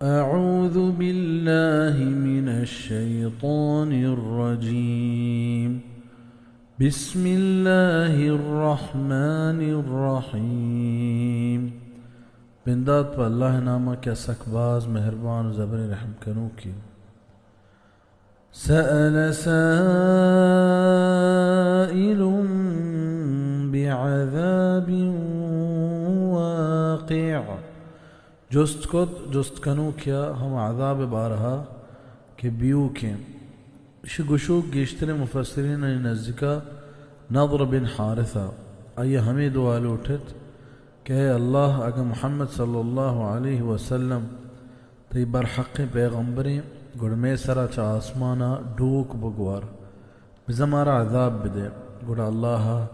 أعوذ بالله من الشيطان الرجيم. بسم الله الرحمن الرحيم. بندات پہ اللہ ءِ نام ءَ کہ سک باز مہربان ءُ زبر رحم کنوکیں۔ سأل سائل بعذاب واقع۔ جست کت جست کنوکیا ہم عذاب بارہا کہ بیوکیں۔ اشی گشوک گیشتریں مفسرینانی نزیکا نضر بن حارثہ، آئی ہمے دعا لوٹت کہ اے اللہ، اگاں محمد صلی اللہ علیہ وسلم تئی برحقیں پیغمبریں، گڑا مئے سرا چہ آسمانا ڈوک بگوار، بزاں مارا عذاب بدئے۔ گڑا اللہ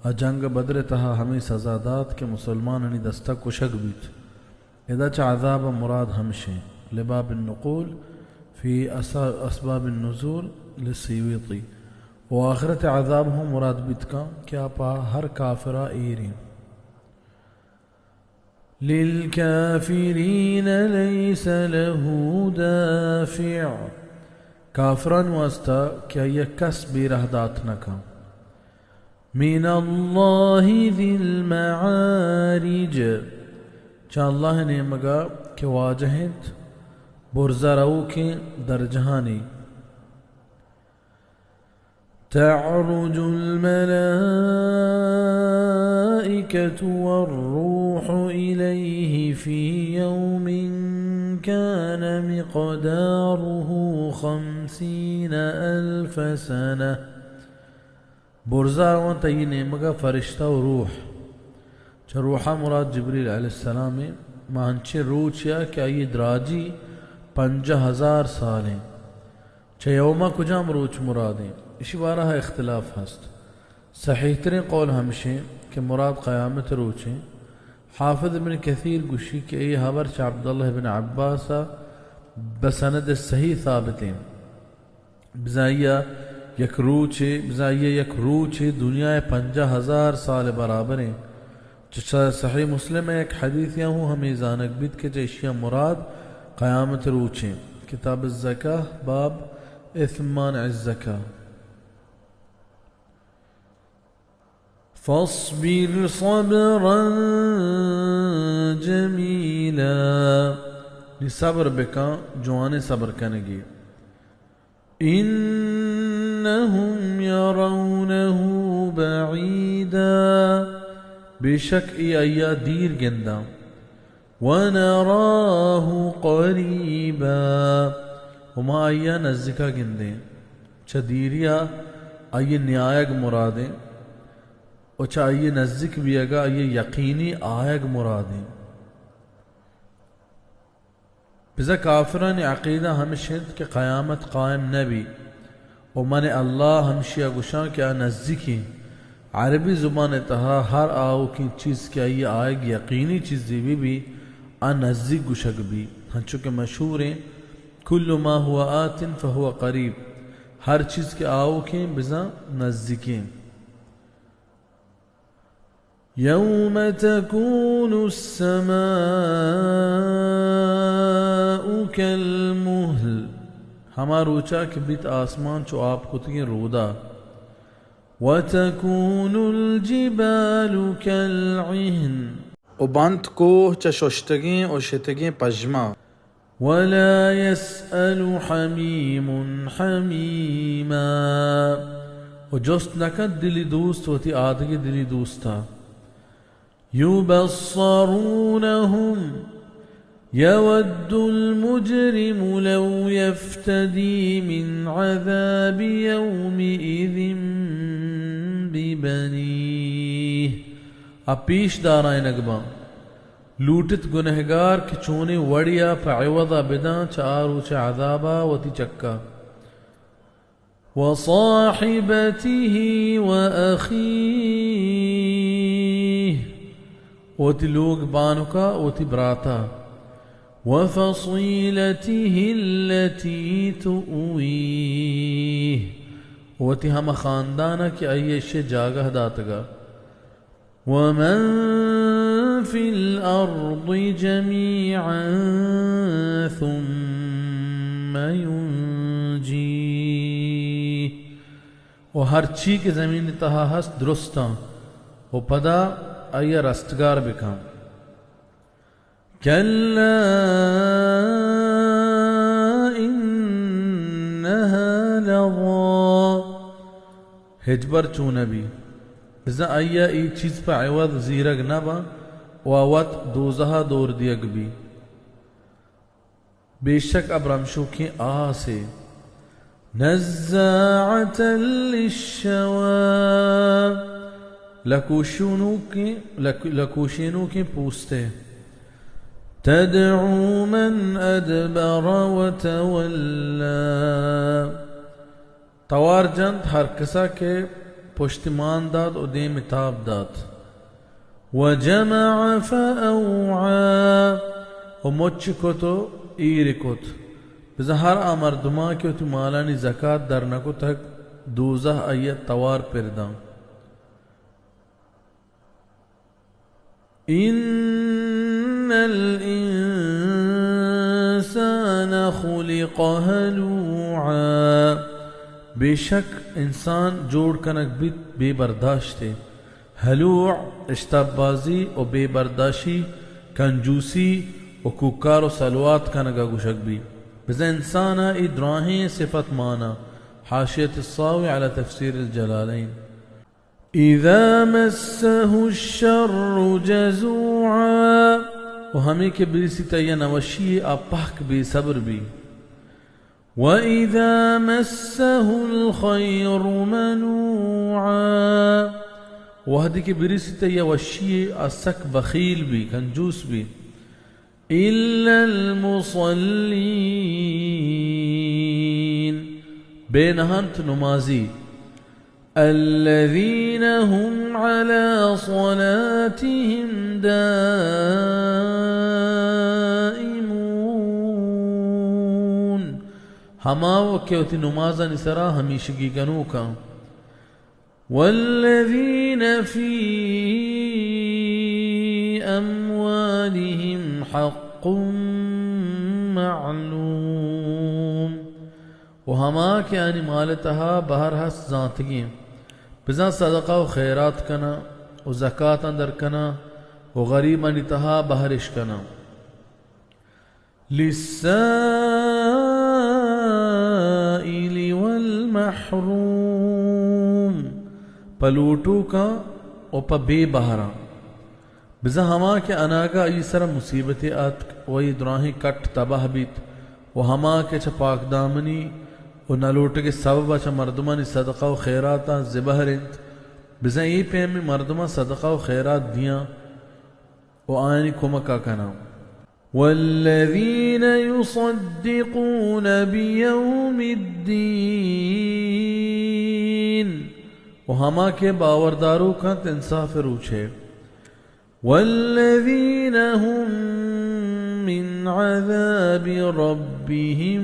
ءَ جنگ بدر ءِ تہا ہمے سزا دات کہ مسلمانانی دستا کشگ بیت۔ ادا چہ عذاب ءَ مراد ہمشیں، لباب النقول فی اس-، اسباب النزول للسیوطی۔ و آخرت ءِ عذاب ہم مراد بیت کن کہ آ پہ ہر کافرا ایریں۔ للکافرین لیس لہ دافع۔ کافران واسطہ کہ آئی ءَ کس بیرہ دات نہ کن۔ من اللہ ذی المعارج، چہ اللہ ءِ نیمگا کہ واجہ انت برزا روکیں درجہانی۔ تعرج الملائکة والروح الیہ فی یوم کان مقدارہ خمسین الف سنہ۔ برزا رواں تئی نیمگا فرشتہ و روح۔ چہ روحا مراد جبریل علیہ السلام ایں۔ ماں انچیں روچے ءَ کہ آئی دراجی پنجاہ ہزار سال ایں۔ چہ یوما کجام روچ مراد ایں؟ اشی بارہا اختلاف ہست۔ صحیح تریں قول ہمشیں کہ مراد قیامت روچ ایں۔ حافظ ابن کثیر گوشی کہ اے ہبر چہ عبداللہ ابن عباس ءَ بسند صحیح ثابت ایں۔ بزاں آئی ءَ یک روچے، بزاں آئی ءَ یک روچے دنیا ءِ پنجاہ ہزار سال ءِ برابر ایں۔ چہ صحیح مسلم ءِ یک حدیثے ءَ ہوں ہمے زانگ بیت کہ چہ اشی ءَ مراد قیامت روچ ایں۔ کتاب الزکاة، باب اثم مانع الزکاة۔ فاصبر صبرا جمیلا، نی صبر بکن، جوانیں صبر کنگی۔ انہم یرونہ بعیدا، بے شک اے آئی ءَ دیر گنداں۔ ونراہ قریبا، و ما آئی ءَ نزیکا گندیں۔ چہ دیریا آئی ءِ نیایگ مرادیں، و چہ آئی ءِ نزیک بیگا آئی ءِ یقینی آیگ مرادیں۔ بزاں کافرانی عقیدہ ہمش انت کہ قیامت قائم نہ بی۔ و من اللہ ہمشی ءَ گوشاں کہ آ نزیکیں۔ عربی زبان ءِ تہا ہر آؤکیں چیز کہ آئی ءِ آیگ یقینی چیزے بہ بی، آ نزیک گوشگ بی۔ ہنچو کہ مشہوریں، کل ما هو آت فهو قریب۔ ہر چیز کہ آؤکیں بزاں نزیکیں۔ یوم تکون السماء کالمہل، ہما روچا کہ بیت آسمان چو آپ کتگیں رودا۔ وتکون الجبال کالعہن، و بنت کوہ چہ ششتگیں و شتگیں پژما۔ ولا يسأل حميم حميما، و جست نہ کنت دلی دوست وتی آدگہ دلی دوستا۔ يبصرونهم يود المجرم لو يفتدي من عذاب يومئذ ببنيه۔ آ پیش دارائینگ باں۔ لوٹت گنہگار کہ چونیں وڑے ءَ پہ عوض ءَ بداں چہ آ روچ ءِ عذاب ءَ وتی چک ءَ۔ وصاحبته وأخيه، وتی لوگ بانک ءَ وتی برات ءَ۔ وفصيلته التي تؤويه، وتی ہما خاندان ءَ کہ آئی ءَ ایشی ءَ جاگہ داتگ ءَ۔ ومن في الأرض جميعا و ہرچی کہ زمین تہا ہست درستاں و پدا آئی ء رستگار بکن۔ كلا إنها لظى۔ ہچبر چو نہ بی۔ بزاں آئی ء اے چیز پہ عوض زیرگ نہ باں و وت دوزہ ء دور دیگ بی۔ بے شک ابرمشوکیں آسے۔ نزاعة للشوى۔ لکوشنوکیں، لک-، لکوشینوکیں پوستے۔ تدعو من أدبر وتولى۔ توار جنت ہر کسا کہ پشت مان دات و دیم تاب دات۔ وجمع فأوعى۔ و مچ کت و ایر کت۔ بزاں ہر آ مردماں کہ وتی مالانی زکات در نکتگ، دوزہ آئی ء توار پر داں۔ إن الإنسان خلق هلوعا۔ بے شک انسان جوڑ کنگ بیت بے برداشتے۔ ہلوع، اشتاب بازی و بے برداشی، کنجوسی و کوکار و سلوات کنگا گوشگ بی۔ بزاں انسانا اے دراہیں صفت مانا۔ حاشیت الساوی علی تفسیر الجلالین۔ إذا مسه الشر جزوعا۔ و ہمے کہ برسی تئی نوشی آ پہک بے صبر بی۔ وإذا مسه الخير منوعا۔ وہدے کہ برسی تئی وشی آ سک بخیل بی، کنجوس بی۔ إلا المصلين۔ بے نہ انت نمازی۔ الذين هم على صلاتهم دائمون۔ ہما و کہ وتی نمازانی سرا ہمیشگی کنوکاں۔ والذين في أموالهم حق معلوم۔ و ہما کہ آنی مال تہا بہر ہست زانتگیں، بزاں صدقہ و خیرات کناں و زکاتاں در کناں و غریبانی تہا بہرش کناں۔ للسائل والمحروم، پہ لوٹوکاں و پہ بے بہراں۔ بزاں ہما کہ اناگہ آئی سرا مصیبتے آتک و آئی دراہیں کٹ تباہ بیت و ہما کہ چہ پاکدامنی و نہ لوٹگے سببا چہ مردمانی صدقہ و خیراتاں زبہر انت، بزاں اے پیمیں مردماں صدقہ و خیرات دیاں و آیانی کمکا کناں۔ والذين يصدقون بيوم الدين، و ہما کہ باورداروک انت انصاف روچے۔ والذين هم من عذاب ربهم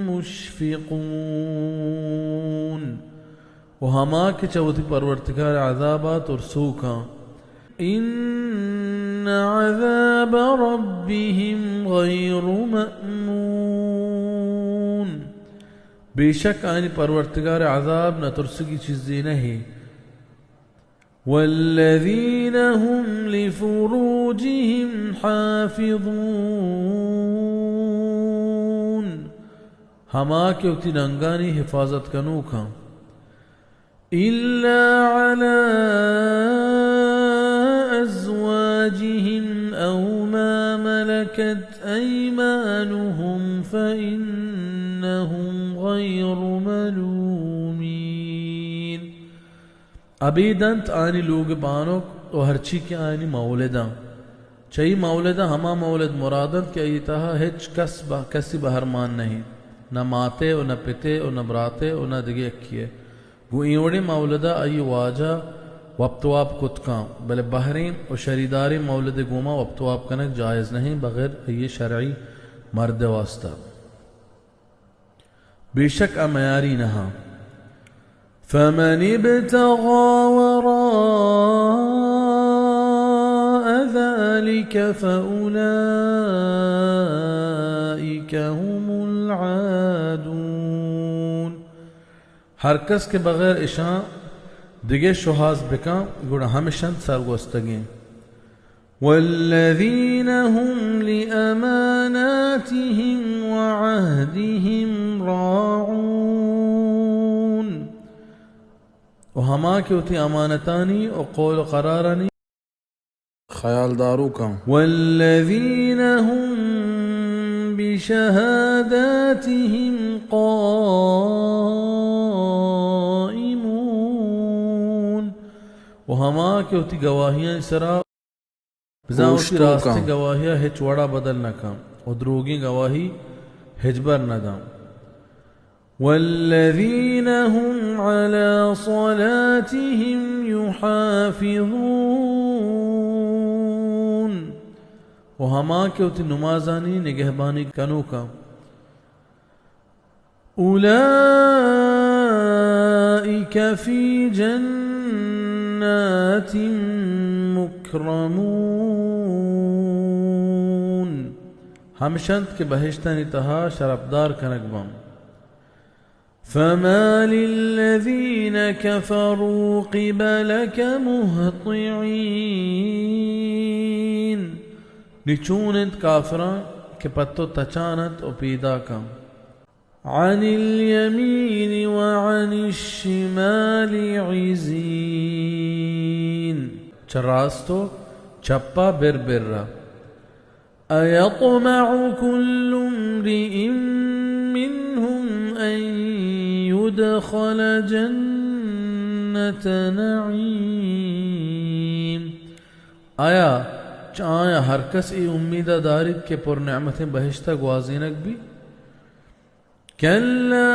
مشفقون۔ و ہما کہ چہ وتی پرورتگار عذابا ترسوکاں۔ إن عذاب ربهم غير مأمون۔ بے شک آنی پرورتگار عذاب نہ ترسگی چیزے نہ ہے۔ والذين هم لفروجهم حافظون۔ ہما کہ وتی ننگانی حفاظت کنوکاں۔ إلا على أزواجهم أو ما ملكت أيمانهم فإنهم غير ملومين۔ ابید انت آنی لوگ بانک و ہرچی کہ آنی مولداں۔ چہ ای مولداں ہما مولد مراد انت کہ ای تہا ہچ کس بہ-، کسی بہرمان نہ انت، نہ ماتے و نہ پتے و نہ براتے و نہ دگہ یکیے۔ گوں اے وڑیں مولدا آئی واجہ وپت واپ کت کن، بلے بہریں و شریداریں مولدے گوما وپت واپ کنگ جائز نہ انت بغیر آئی شرعی مرد واسطہ۔ بے شک آ میاری نہ انت۔ فمن ابتغى وراء ذلك فأولئك هم العادون۔ ہر کس کہ بغیر اشاں دگہ شوہاز بکن، گڑا ہمشنت سرگوستگیں۔ والذین هم لأماناتهم وعهدهم راعون۔ و ہما کہ وتی امانتانی و قول و قرارانی خیال داروکاں۔ والذین هم بشهاداتهم قائمون۔ و ہما کہ وتی گواہیانی سرا بزاں وتی اوشتوکاں۔ راستیں گواہیا ہچ وڑا بدل نہ کن و دروگیں گواہی ہچبر نہ داں۔ والذین هم علی صلاتهم یحافظون۔ و ہما کہ وتی نمازانی نگہبانی کنوکاں۔ اولئک فی جنات مکرمون۔ ہمشنت کہ بہشتانی تہا شرپدار کنگ بنت۔ فما للذین کفروا قبلک مہطعین۔ نی چون انت کافراں کہ پہ تو تچان انت و پیداکاں۔ عن الیمین وعن الشمال عزین۔ چہ راست و چپا بر برا۔ ایطمع کل امرئ منهم ان یدخل جنة نعیم۔ آیا چہ آیاں ہر کس اے امیدا داریت کہ پر نعمتیں بہشتا گوازینگ بیت؟ کلا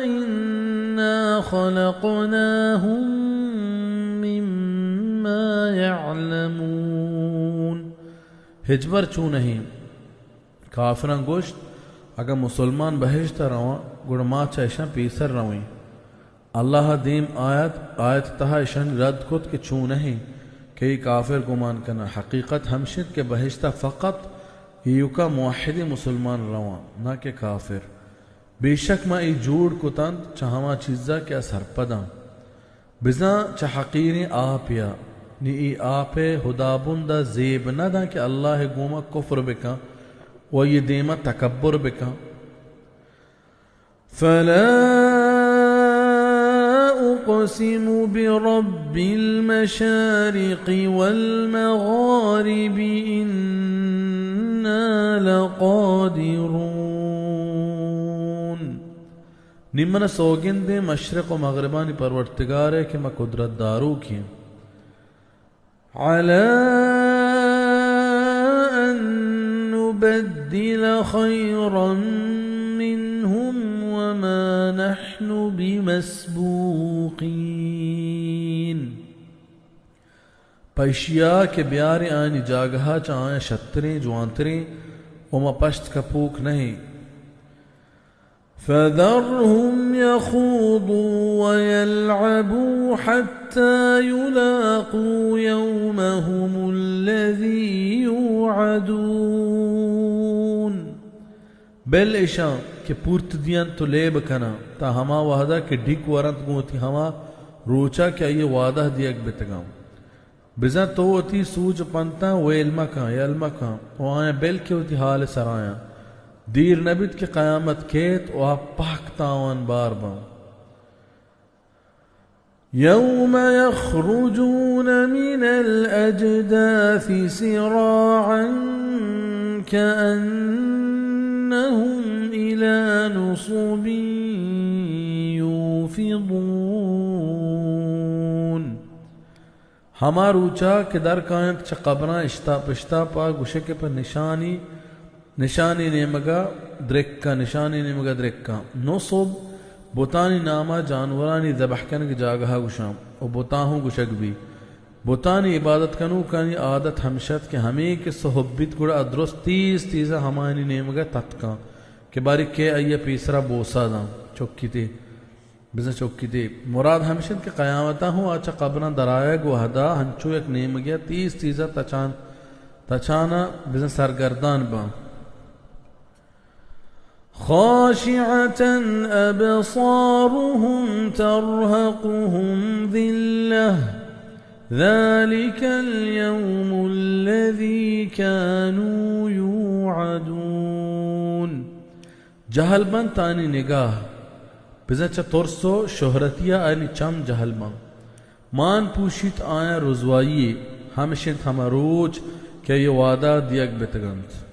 انا خلقناهم مما یعلمون۔ ہچبر چو نہ انت۔ کافراں گوشت، اگاں مسلمان بہشتا رواں، گڑا ما چہ اشاں پیسر رویں۔ اللہ ء دیم آیت، آیت تہا اشانی رد کت کہ چو نہ انت کہ اے کافر گمان کناں۔ حقیقت ہمش انت کہ بہشتا فقط ایوکا موحدیں مسلمان رواں، نہ کہ کافر۔ بے شک ما اے جوڑ کتنت چہ ہما چیزا کہ آ سرپداں۔ بزاں چہ حقیریں آپیا، نی اے آپ ء ہدابند ء زیب نہ داں کہ اللہ ء گوما کفر بکن و آئی ء دیما تکبر بکن۔ فلا اقسم برب المشارق والمغارب انا لقادرون۔ نی من سوگندیں مشرق و مغربانی پرورتگار ء کہ ما قدرت داروکیں۔ علی ان نبدل خیرا منهم وما نحن بمسبوقین۔ پہ اشیا کہ بیاریں آیانی جاگہا چہ آیاں شتریں، جوانتریں، و ما پشت کپوک نہ ایں۔ فذرهم يخوضوا ويلعبوا حتى يلاقوا يومهم الذي يوعدون۔ بل اشاں کہ پورت دینت و لیب کناں، تا ہما وہدا کہ ڈیک ورنت گوں وتی ہما روچا کہ آئی ء وعدہ دیگ بتگاں۔ بزاں تو وتی سوج و پنتاں ویل مکن، یل مکن و آیاں بل کہ وتی حال ء سرایاں۔ دیر نہ بیت کہ قیامت کیت و آ پہک تاوان بار باں۔ یوم یخرجون من الاجداث سراعا کأنهم الی نصب یوفضون۔ ہما روچا کہ در کاینت چہ قبراں اشتاپ اشتاپا، گوشے کہ پہ نشانی، نشانی نیمگا درکاں، نشانی نیمگا درکاں۔ نصب بتانی ناما جانورانی ذبح کنگ جاگہا گوشاں و بتاں ہوں گوشگ بی۔ بتانی عبادت کنوکانی عادت ہمشت کہ ہمے کہ سہب بیت گڑا آ درست تیز تیزا ہمایانی نیمگا تتکاں کہ باری کئے آئیا پیسرا بوسا داں۔ چکی تے بزاں چکی تے۔ مراد ہمش انت کہ قیامتا ہوں آ چہ قبراں درآیگ وہدا ہنچو یک نیمگیا تیز تیزا تچان، تچانا بزاں سرگردان باں۔ خاشعة أبصارهم ترهقهم ذلة ذلك اليوم الذي كانوا يوعدون۔ جہل بنت آنی نگاہ، بزاں چہ ترس و شہرتیا آنی چم جہل بنت۔ مان پوشیت آیاں رزوائی، ہمش انت ہما روچ کہ آئی وعدہ دیگ بتگ انت۔